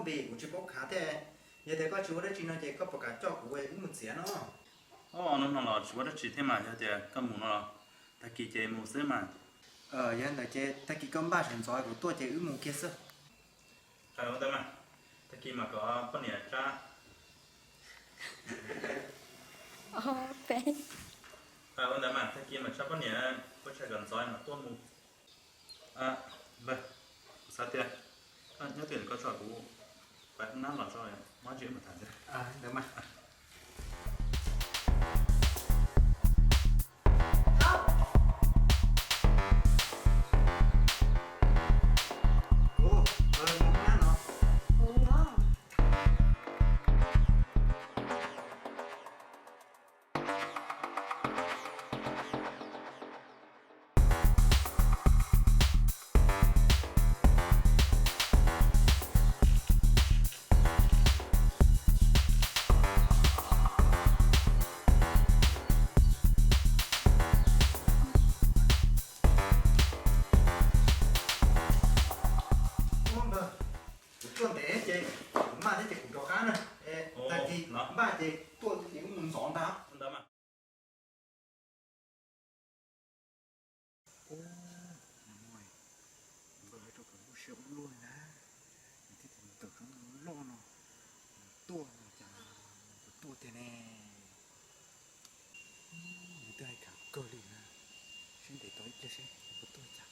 Kuv tsis paub khav thiab. Yog tias koj tsis ua dab tsi no ces koj puas kam coj kuv wb mus txiav no? Ob, hnub no los tsis ua dab tsi thiab mas, yog tias koj mus no los tag kis ces mus xwb mas. Yog ntawd ces tag kis koj npaj sawv ntxov kuv tuaj ces wb mus kiag xwb. Ua ntawd mas, tag kis mas kom poj niam tsab. Ua ntawd mas tag kis mas tsab poj niam, ua tshais kom ntxov mas tuaj mus. Kuv xav tias nyob twj ywm koj tso, kuv pab nab los tso, muab ntsis mus tham ntxiv. Ntawd mas. Kuv tuaj ntev ces kuv maj thiab ces kuv rov qab na. Tag kis npaj ces tuaj ces wb mus ntxov ntag. Ua ntawd mas. Ub, npawg hais rau kuv lub siab ub luaj na, nws thiaj tias nws tawm rau lub loj no, nws tuaj no cas nws puas tuaj tiag ne? Nws twb hais khov kawg li na, seb ntev tos ib pliag seb nws puas tuaj cas.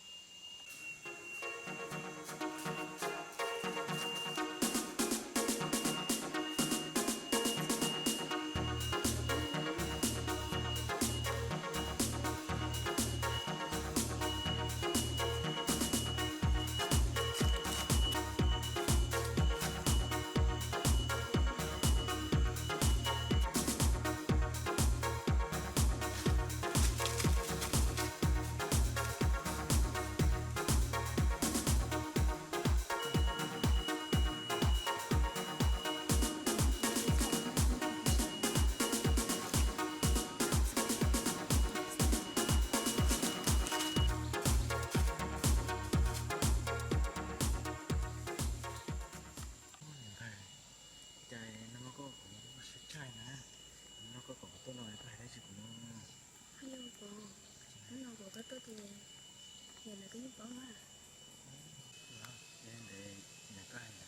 Cas no koj kom kuv ua si tsaig na, no koj kom kuv tuaj no koj hais dab tsi kuv no? Yog kuv, hnub no kuv koj tuaj tus niam lawv twb yeej paub na. Yog ntev niam koj hais